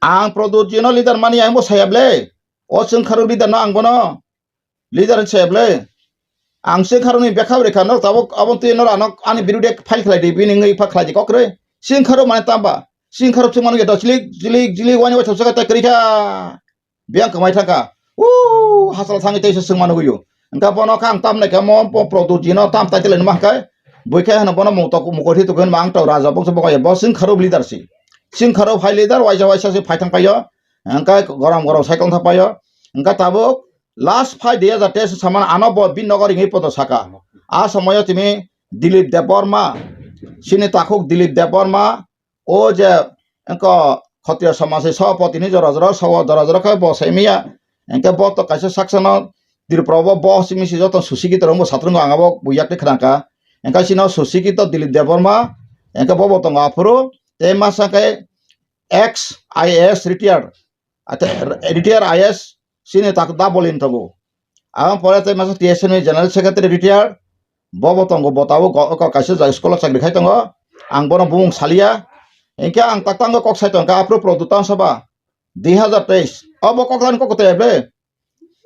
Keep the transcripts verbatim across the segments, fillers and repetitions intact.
Ang Pradyut jino leader mani ang bo saya ble. O chwng kharo leader no ang bono leader saya ble. Ang chwng kharo ni bekha bre kha no tabuk abo twi no ano ani birude file khlai di bini ngi pha khlai di kokre. Chwng kharo mane tamba. Chwng kharo chwng manu ge do chlik chlik chlik wani wai thapsa ta kri kha. Biyang kwmai thangkha. Uu, hasal thangwi teisa swngma nugwi. Hwnkha bono kha ang tamnai khe mo po-, Pradyut jino tam tai teleni ma hwnkhe. Bui khe hwno bono mung tok mukor hi tokhe hwnba ang to raja bongso bokaya. Bo chwng kharo leader si. Chwng kharo phai leader waisa waisa se phai thang paio. Hwnkhe gorom gorom cycle thang paio. Hwnkhe tabuk last phai dui hajar teis samani ano bo bin nogo ringwi podo saka. A somoyo tini Dilip Debbarma, sini takhuk Dilip Debbarma, o je engko Khotiya somaj ni sabapati ni jora jora sawo jora jora khe bo sai maya. Engke bo to kaisa saksa no Tripura bo bo simi si joto susikito rok bo satrungo ang abo buyak te khnangkha. Engke sino susikito Dilip Debbarma, engke bo bo tongo aphuru tei masa khe ex I A S retired. Ate retired I A S sini tak da bolin tongo. Ang pore tei masa T S N ni general secretary retired. Bobo tongo bo tabuk go-, go-, kaisa jaga school o chakri khai tongo. Ang bono bumung saliya. Hinkhe ang tak tango kok sai tongkha aphuru Pradyut Tamsaba dui hajar teis. Obo kok lan kok tei ble.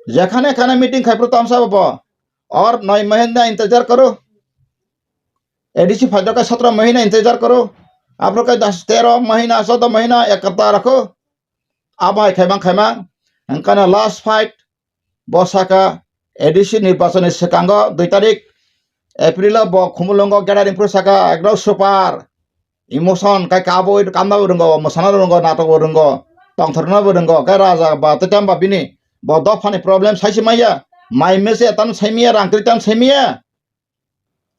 Jekhane khane meeting khai Pradyut Tamsaba bo. Aur noi mahina intezar karo. A D C phaidok khe satra mahina intezar karo. Aphuru khe das tero mahina, chauda mahina ek hapta rakho. Abo hai khaimang khaimang. Hwnkhe last fight. Bo saka A D C nirbachon ni swkango dui tarik April o bo Khumulwngo gathering phuru saka ekdom super emotion kai kabui kamna bo rwngo, mwsana bo rwngo, natok bo rwngo, tongthorna bo rwngo, kai raja ba tei tamba bini bo dophani problem saisi maya, mai mese tan saimiya, rang kwrwi tan saimiya.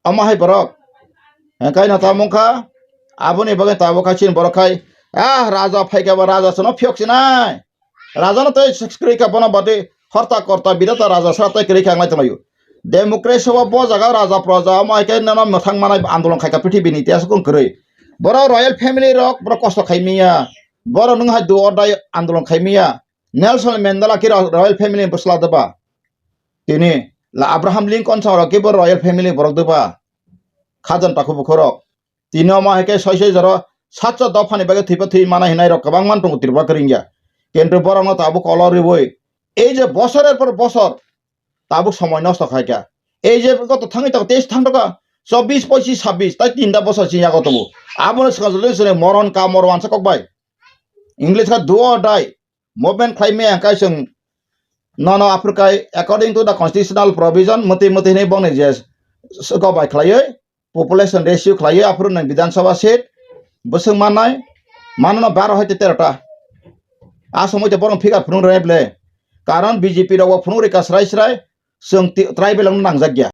Omo hai borok. Hwnkhe no tamo wngkha, aboni bagwi tabuk khai chini borok khai, ah, raja phaikha ba raja chwngno phiyok sinai. Raja no tei kwrwi kha bono bati horta korta bidata raja sra tei kwrwi kha wnglai tonglaio. Democracy o bo jaga raja praja omo hai khe nono mwthang manai andolon khaikha prithibini itihas kung kwrwi. Borok royal family rok borok kosto khai miya. Borok nwng hai do or die andolon khai miya. Nelson Mandela khe ro-, royal family ni bwsla doba. Tini la Abraham Lincoln song rok khe bo royal family borok doba. Khajan takhu bukhorok. Tini omo hai khe soi soi jora satso dophani bagwi thwipa thwi mana hinai rok kwbang man tongo Tripura kwrwngya. Kintu borokno tabuk kolor rwui ei je bosorer por bosor tabuk somoi nosto khai kha. Ei je goto thangwi tongo teis thang tongkha chobbish, pochish, sabbish tai tinta bosor chini yago tongo. Abono swkang swkang moron ka moro wansa kok bai. English kha do or die. Movement khlai maya hwnkhe chwng nono aphuru khai according to the constitutional provision mwtwi mwtwi hinwi bongni je s-, s-, go bai khlaiwi population ratio khlaiwi aphuru nwng Bidhan Sabha seat bwswk mannai manono baro hai tei tero ta. A somoi tei borok figure phunuk rwnai ble. Karon B J P rok bo phunuk rwkha srai srai chwng ti-, tribal wngna nangjak ya.